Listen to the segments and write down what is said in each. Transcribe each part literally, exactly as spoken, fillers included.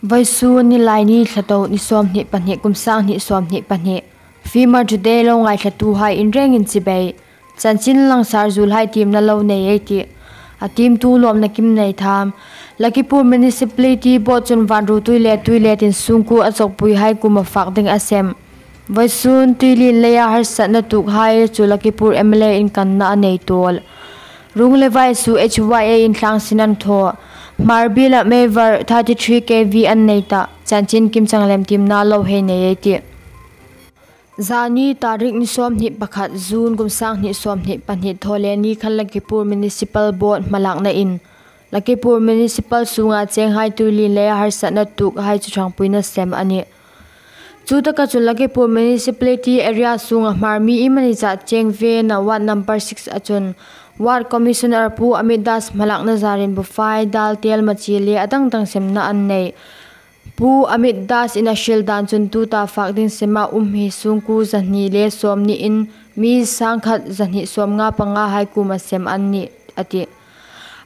Vawisun ni Laini thla tawp ni sawmhni pahni, kum sanghni sawmhni pahni. Fimer Today lo ngaithlatuhai in rengin chibai. Chanchin langsar zuolhai tiemna lo nei ei tih. A tiemtu Lawmnakim Neitham. Lakhipur Municipality Board chun vanruotui le tuilet in sungkuo a chawkpuihai kuoma fak ding a sem. Vawisun tuilien leia harsatna tuokhai chu Lakhipur M L A in kanna a nei tawl. Rung le vai su H Y A in thlangsin an thaw. Hmar biela meivar thirty-three K V an nei ta. Chanchin kimchang lem tiemna lo hei nei ei tih. Zani tarik ni sawmhni pakhat June kum sanghni sawmhni pahni Thawleni khan Lakhipur Municipal Board hmalakna in Lakhipur Municipal sunga chenghai tuilien leia harsatna tuokhai chu ṭhangpuina sem a nih. Chutaka chun Lakhipur Municipality area sunga Hmar mi iemani zat cheng vena Ward number six a chun Ward Commissioner Pu Amit Das hmalakna zarin bufai, dal, tel, machi le a dang dang semna an nei. Pu Amit Das in a hril dan chun tuta fak ding sema um hi sungkuo zahni le sawmhni in mi sangkhat zahni sawmnga pangahai kuoma sem an nih a tih.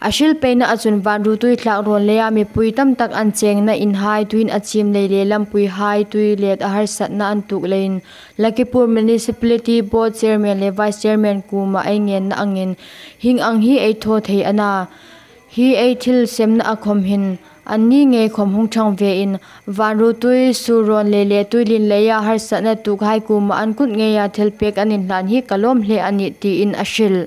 A hril peina a chun vanruotui thlak rawn leia mipui tam tak an chengna inhai tuiin a chim lei le lampuihai tuilet a harsatna an tuok leiin Lakhipur Municipality Board Chairman le Vice Chairman kuoma ei ngenna angin hieng ang hi ei thaw thei a na. Hi ei thil semna a khom hin anni ngei khom hung ṭhang vein vanruotui, sur rawn lei le tuilien leia harsatna tuokhai kuoma an kut ngeia thilpek an inhlan hi ka lawm hle a nih tiin a hril.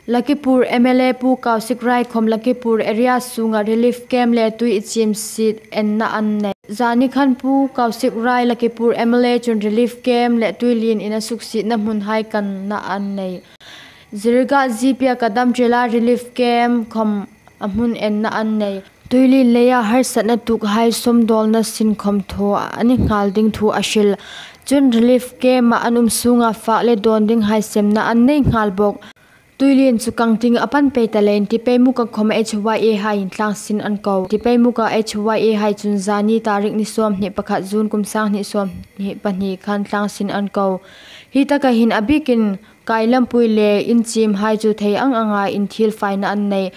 Lakhipur M L A Pu Kaushik Rai khom Lakhipur area sunga relief camp le tui i chim siet enna an nei. Zani khan Pu Kaushik Rai Lakhipur M L A chun relief camp le tuilien in a suksietna hmunhai kanna an nei. Jirga G P a kadam ṭhela relief camp khom a hmun enna an nei. Tuilien leia harsatna tuokhai sawmdawlna sin khom thaw a ni nghal ding thu a hril. Chun relief camp a an um sunga fak le dawn dinghai semna an nei nghal bawk. Tuilien chu kang ding a pan pei ta leiin Tipeimuka khom H Y A hai in thlangsin an ko. Tipeimuka H Y A hai chun zani tarik ni sawmhni pakhat June kum sanghni sawmhni pahni khan thlangsin an ko. Hi taka hin a bikin kai lampui le in chimhai chu thei ang anga inthil faina an nei.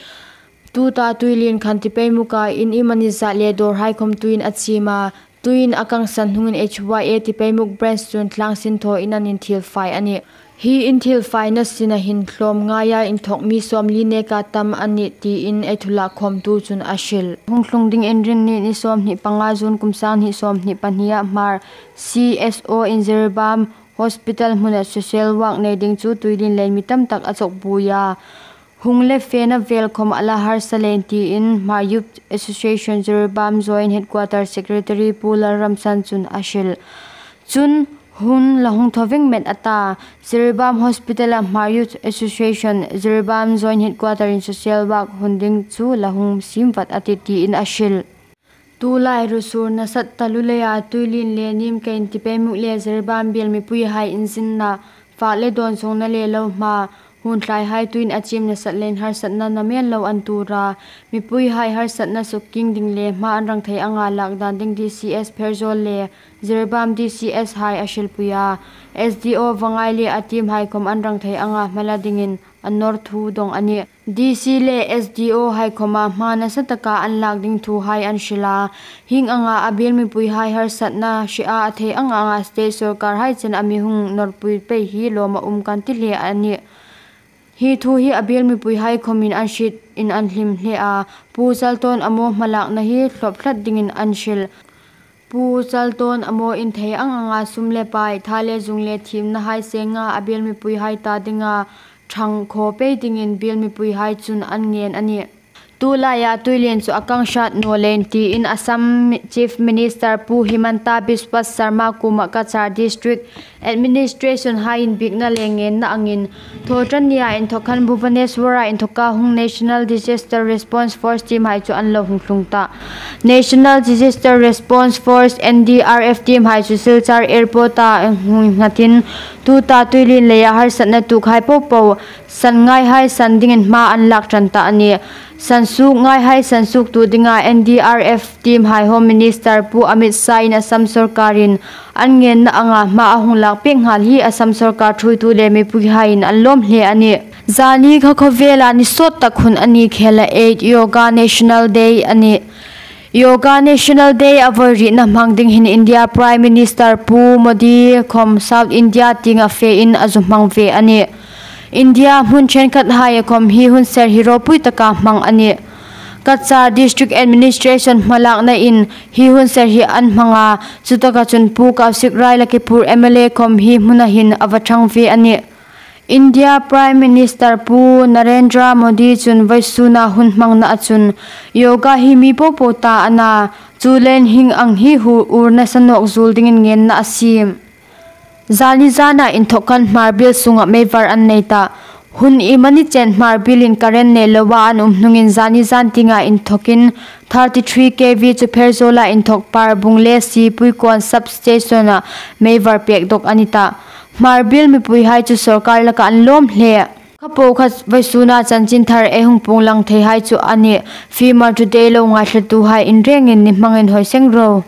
Tuta tuilien khan Tipeimuka in iemani zat le dawrhai khom tuiin a chim a. Tuiin a kangsan hnungin H Y A Tipeimukh branch chun thlangsin thawin an inthil fai a nih. Hi inthil faina sina hin hlawm ngaia inthawk mi sawmli neka tam a nih tiin ei thu lak khawmtu chun a hril. Hung tlung ding Inrinni ni sawmhni panga June kum sanghni sawmhni pahni a Hmar C S O in Jiribam Hospital hmuna social work nei ding chu tuilien leiin mi tam tak a chawkpui a. Hung le fena vel khom a la harsa leiin tiin Hmar Youth Association Jiribam Joint Headquarter Secretary Pu Lalramsan chun a hril. Chun hun la hung thaw veng met a ta, Jiribam Hospital a Hmar Youth Association Jiribam Joint Headquarter in social work hun ding chu la hung siem vat a tih tiin a hril. Tulai ruosur nasat taluo leia tuilien le nim kein Tipeimukh le Jiribam biel mipuihai inzinna, fak le dawn sawngna le lo hma, hun tlaihai tuiin a chim nasat leiin harsatna namen lo an tuor a. Mipuihai harsatna sukking ding le hma an rang thei anga lak dan ding D C S Pherzawl le Jiribam D C S hai a hrilpui a. S D O Vangai le a team hai khom an rang thei anga hma la dingin an nawr thu dawng a nih. D C le S D O hai khoma hma nasa taka an lak ding thuhai an hril a. Hieng anga a biel mipuihai harsatna hriea a thei ang anga state sawrkarhai chena mi hung nawrpui pei hi lawm a um kan ti hle a nih. Hi thu hi a biel mipuihai khomin an hriet in an hlim hle a. Pu Chaltawn Amo hmalakna hi thlawp tlat dingin an hril. Pu Chaltawn Amo in thei ang anga sum le pai, tha le zung le thiemna hai senga a biel mipuihai ta dinga ṭhang khaw pei dingin biel mipuihai chun an ngen a nih. Tulaia tuilien chu a kang hrat naw leiin tiin Assam Chief Minister Pu Himanta Biswa Sarma kuoma Cachar District Administration hai inbiekna le ngenna angin, Thawṭannia inthawk khan Bhubaneswara inthawka hung National Disaster Response Force team hai chu an lo hung tlung ta. National Disaster Response Force, N D R F team hai chu Silchar Airport a hung nghatin, tuta tuilien leia harsatna tuokhai popo san ngaihai san dingin hma an lak ṭan ta a nih. Sansuok ngaihai sansuoktu dinga N D R F team hai Home Minister Pu Amit Shah in Assam sawrkarin an ngenna anga hma a hung lak pek nghal hi Assam sawrkar ṭhuoitu le mipuihaiin an lawm hle a nih. Zani kha khawvela ni sawt tak hun a ni khela eight Yoga National Day a nih. Yoga National Day a vawi rietna hmang ding hin India Prime Minister Pu Modi khawm South India tienga fein a zu hmang ve a nih. India hmun ṭhenkhat haia khawm hi hun ser hi ropui taka hmang a nih. Cachar District Administration hmalaknain hi hun ser hi an hmang a, chutaka chun Pu Kaushik Lakipur M L A khawm hi hmuna hin a va ṭhang ve a nih. India Prime Minister Pu Narendra Modi chun vawisuna hun hmangna a chun yoga hi mi popo ta a na, chu len hieng ang hi hu ur nasa nawk zuol dingin ngenna a siem. Zani zana inthok khan Hmar biel sunga meivar an nei ta. Hun iemani chen Hmar bielin current nei loa an um hnungin zani zan tienga inthokin thirty three K V chu Pherzawl-a inthok Parbung le Sipuikawn substation-a meivar pek dawk a ni ta. Hmar biel mipuihai chu sawrkar laka an lawm hle. Kha po kha vawisuna chanchinthar ei hung puong lang theihai chu a nih. Fimer Today lo ngaithlatuhai in rengin ni hmangin hoi seng ro.